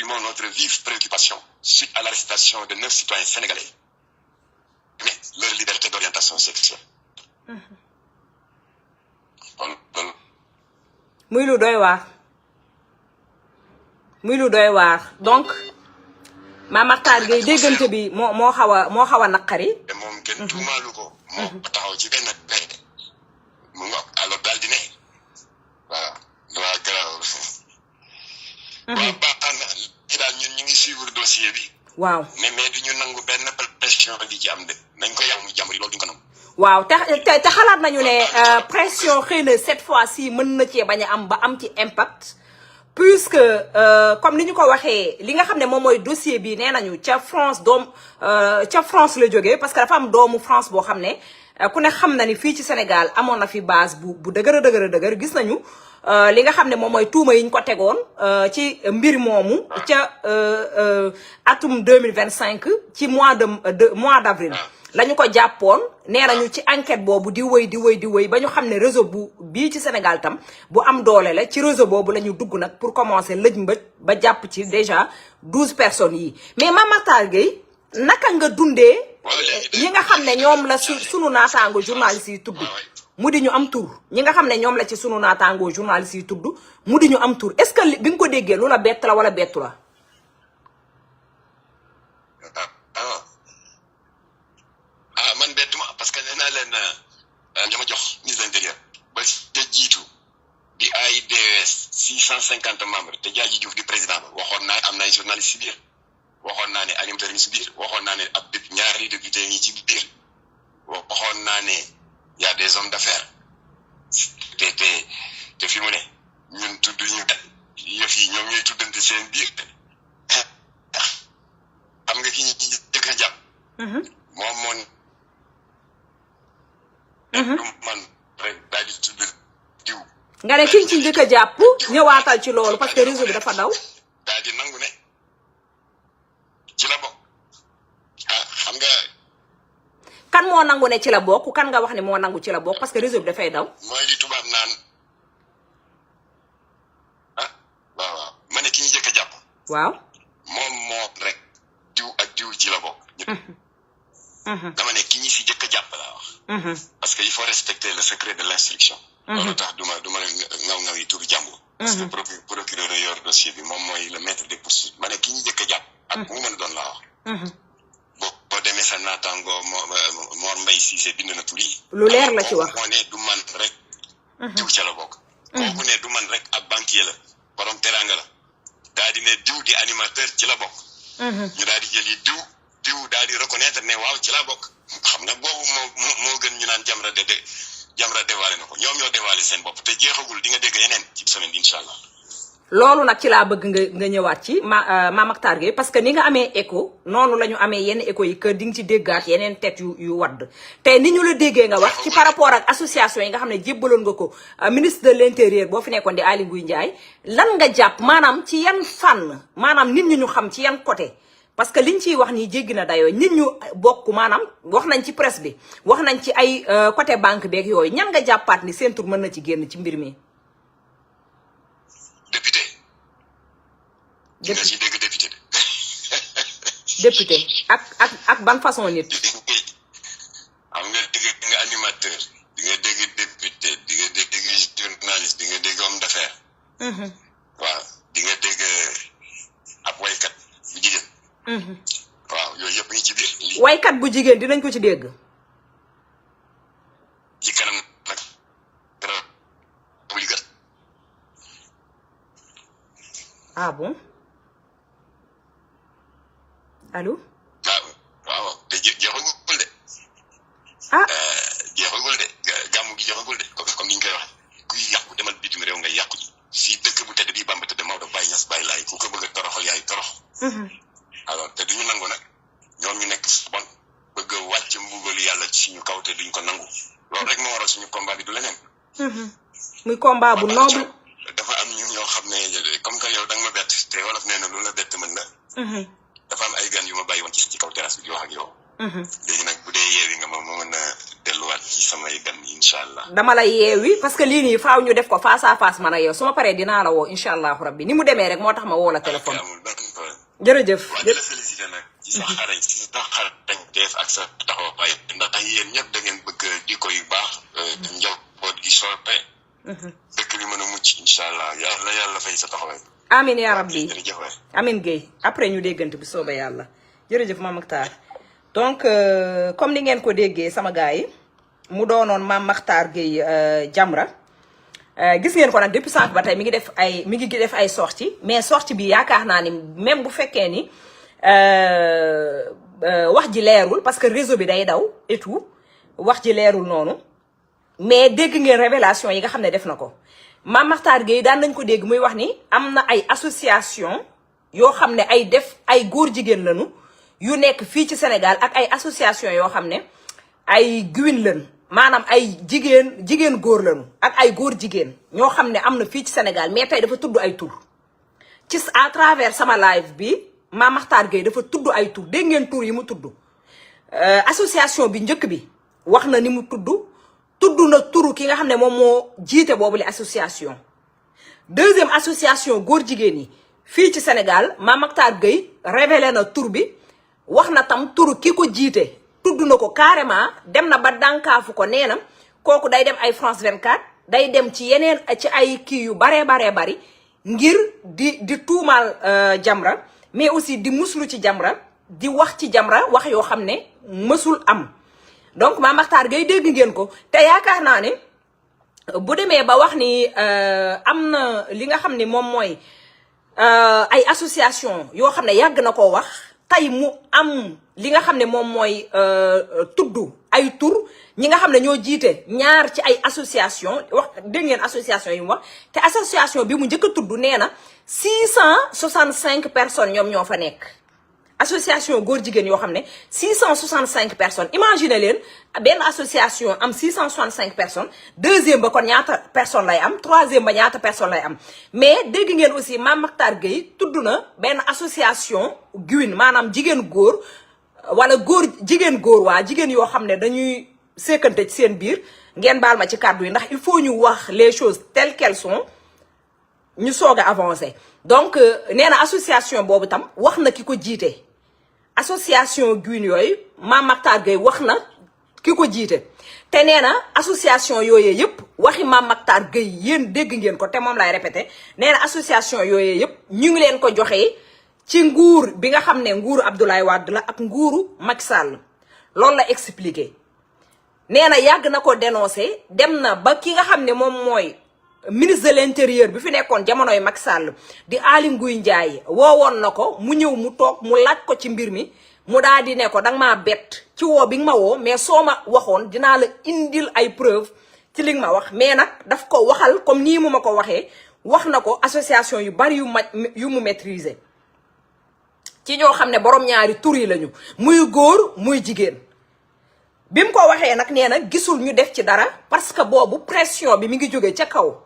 exprimons notre vive préoccupation suite à l'arrestation de 9 citoyens sénégalais mais leur liberté d'orientation sexuelle. muy lu doy donc Mame Mactar Gueye déggante bi moo xaw a naqari. te moom kenn tuumaalu ko. moo taxaw ci benn benn mu nga alors daal di ne waaw garaaw. waaw baax na li daal ñun ñu ngi suivre dossier bi. waaw mais du ñu nangu benn pression di ci am de nañ ko yàqu jàmbur yi loolu duñ ko nangu. waaw te xalaat nañu ne pression xëy na cette fois-ci mën na cee bañ a am ba am ci impact. puisque comme ni ñu ko waxee li nga xam ne moom mooy dossier bi nee nañu ca France la jógee parce que dafa am doomu France boo xam ne ku ne xam na ni fii ci Sénégal amoon na fi base bu dëgër gis nañu li nga xam ne moom mooy tuuma yi ñu ko tegoon ci mbir moomu ca atum 2025 ci mois d'avril lañu ko jàppoon nee nañu ci enquête boobu di wëy ba ñu xam ne réseau bii ci Sénégal tam bu am doole la ci réseau boobu la ñu dugg nag pour commencer lëj mbëj ba jàpp ci déjà 12 personnes yi mais Mame Mactar Gueye naka nga dundee ñi nga xam ne ñoom la sunu naataango journalistes yi tudd mu di ñu am tur ñi nga xam ne ñoom la ci sunu naataango journalistes yi tudd mu di ñu am tur est-ce que bi nga ko déggee lu la bett la wala bettu la man bettuma parce que nee naa leen ña ma jox ministre de l'Intérieur ba te jiitu di AIDS 650 membres te Diadji Diouf di président ba waxoon naa am na ay journalistes si biir waxoon naa ne animateurs yi si biir waxoon naa ne ab ñaari député yi ci biir waxoon naa ne y a des hommes d'affaires te fi mu ne ñun tudd ñu yëf yi ñoom ñooy tuddante seen biir xam nga ki ñu jëkk a jàpp moom moo man rek daal di tudd diw nga ne kiñ ci njëkk a jàpp ñëwaatal ci loolu parce que réseau bi dafa daw daal di nangu ne ci la bokk xam nga kan moo nangu ne ci la bokk kan nga wax ne moo nangu ci la bokk parce que réseau bi dafay daw mooy li tubaab naan waaw ma ne ki ñu njëkk a jàpp waaw moom rek diw ak diw ci la bokk dama ne ki ñi si jëkk a jàpp laa wax parce que il faut respecter le secret de l'instruction loolu tax duma ngaw yi turu jàmbur parce que procureur yor dossier bi moom mooy le maître des poursuites ma ne ki ñi jëkk a jàpp ak mu mën a doon laa wax boo demee sa naataango Mor Mbaye Cissé bind na tur yi lu leer la ci wax moo ne du man rek diw ca la bokk kooku ne du man rek ab banquier la borom teranga la daa di ne diw di animateur ci la bokk ñu daal di jëli diw daal di reconnaître ne waaw ci la bokk xam nga boobu moo gën ñu naan Jamra dévoilé na ko ñoom ñoo dévoilé seen bopp te jeexagul di nga dégg yeneen ci semaine bi incha allah. loolu nag ci laa bëgg nga ñëwaat ci Mame Mactar Gueye parce que ni nga amee écho noonu la ñu amee yenn écho yi que di nga ci déggaat yeneen tête yu wadd te ni ñu la déggee nga wax ci par rapport ak association yi nga xam ne jébbaloon nga ko ministre de l'intérieur boo fi nekkoon di Aly Ngouille Ndiaye lan nga jàpp maanaam ci yan fànn maanaam nit ñi ñu xam ci yan côté. parce que liñ ciy wax nii jéggi na dayoo nit ñu bokk maanaam wax nañ ci presse bi wax nañ ci ay côté banque beeg yooyu ñan nga jàppaat ni seen tur mën na ci génn ci mbir mi. député. nga ci dégg député de. député ak ban façon nit. xam nga dégg nga animateur di nga dégg député di nga dégg journaliste di nga dégg homme d'affaires. waaw di nga dégg ab waykat bu jigéen. waaw yooyu yëpp ngi ci biir. waykat bu jigéen dinañ ko ci dégg. ci kanam nag dara wuli gat. ah bon allo. waaw te jeexagul de. jeexagul de gàmmu gi jeexagul de comme ni ñu koy waxee kuy yàqu demal bitim réew nga yàqu ji si dëkk bu tedd bii Bamba tëdd Maodo Baye Niass Baye Laye ku ko bëgg a toroxal yaay torox. alors te duñu nangu nag ñoom ñu nekk si bon bëgg a wàcc mbugalu yàlla ci suñu kaw te duñ ko nangu loolu rek moo waral suñu combat bi du leneen. muy combat bu noble. dafa am ñoo xam ne comme que yow da nga ma bett te wolof nee na lu la bett mën na. dafa am ay gan yu ma bàyyi woon ci kaw terrasse bi di wax ak yow. léegi nag bu dee yeewi nga ma mën a delluwaat ci samay gan incha allah. dama la yeewi parce que lii nii faaw ñu def ko face à face man ak yow su ma paree dinaa la woo incha allahu rabbi ni mu demee rek moo tax ma woo la téléphone. jërëjëf. waaw di la félicité nag ci sa xarañ def ak sa taxawaay ndax yéen ñëpp da ngeen bëgg jikko yu baax njaboot gi soppe dëkk bi mën a mucc incha allah yàlla fay sa taxawaay. amin yaa rabbi jërëjëf waay. amin Guèye après ñu déggante bu soobee yàlla jërëjëf Mame Mactar donc comme ni ngeen ko déggee sama gars yi mu doonoon Mame Mactar Guèye Jamra gis ngeen ko nag depuis sànq ba tey mi ngi def ay sorties mais sortie bi yaakaar naa ni même bu fekkee ni wax ji leerul parce que réseau bi day daw et tout wax ji leerul noonu mais dégg ngeen révélation yi nga xam ne def na ko Mame Mactar Guèye daan nañ ko dégg muy wax ni am na ay association yoo xam ne ay góor jigéen lañu yu nekk fii ci Sénégal ak ay association yoo xam ne ay gwin lañu maanaam ay jigéen góor lañu ak ay góor jigéen ñoo xam ne am na fii ci Sénégal mais tey dafa tudd ay tur ci à travers sama live bi Mame Mactar Guèye dafa tudd ay tur dégg ngeen tur yi mu tudd association bi njëkk bi wax na ni mu tudd na turu ki nga xam ne moom moo jiite boobu li association deuxième association góor jigéen yi fii ci Sénégal Mame Mactar Guèye révélé na tur bi wax na tam turu ki ko jiite tudd na ko carrément dem na ba dànkaafu ko nee na kooku day dem ay France 24 day dem ci yeneen ci ay kii yu baree bari ngir di tuumaal Jamra mais aussi di muslu ci Jamra di wax ci Jamra wax yoo xam ne mësul am donc Mame Mactar Guèye dégg ngeen ko te yaakaar naa ne bu demee ba wax ni am na li nga xam ne moom mooy ay association yoo xam ne yàgg na koo wax tey mu am li nga xam ne moom mooy tudd ay tur ñi nga xam ne ñoo jiite ñaar ci ay association wax dégg ngeen association yi mu wax te association bi mu njëkk a tudd nee na 665 personnes ñoom ñoo fa nekk association góor jigéen yoo xam ne 665 personnes imagine leen benn association am 665 personnes deuxième ba kon ñaata personne lay am troisième ba ñaata personne lay am mais dégg ngeen aussi Mame Mactar Guèye tudd na benn association gwin maanaam jigéen góor wala jigéen góor waa jigéen yoo xam ne dañuy sekkante ci seen biir ngeen baal ma ci kàddu yi ndax il faut ñu wax les choses telles qu'elles sont ñu soog a avancer donc nee na association boobu tam wax na ki ko jiite association gwin yooyu Mame Mactar Guèye wax na ki ko jiite te nee na association yooyu yëpp waxi Mame Mactar Guèye yéen dégg ngeen ko te moom laay répété nee na association yooyu yëpp ñu ngi leen ko joxee ci nguur bi nga xam ne nguuru Abdoulaye Wade la ak nguuru Macky Sall loolu la expliqué nee na yàgg na ko dénoncé dem na ba ki nga xam ne moom mooy ministre de l'intérieur bi fi nekkoon jamonoy Macky Sall di Aly Ngouille Ndiaye woowoon na ko mu ñëw mu toog mu laaj ko ci mbir mi mu daal di ne ko danga maa bett ci woo bi nga ma woo mais soo ma waxoon dinaa la indil ay preuve ci li nga ma wax mais nag daf ko waxal comme nii mu ma ko waxee wax na ko association yu bari yu mu maîtriser ci ñoo xam ne borom ñaari tur yi lañu muy góor muy jigéen bi mu ko waxee nag nee na gisul ñu def ci dara parce que boobu pression bi mi ngi jógee ca kaw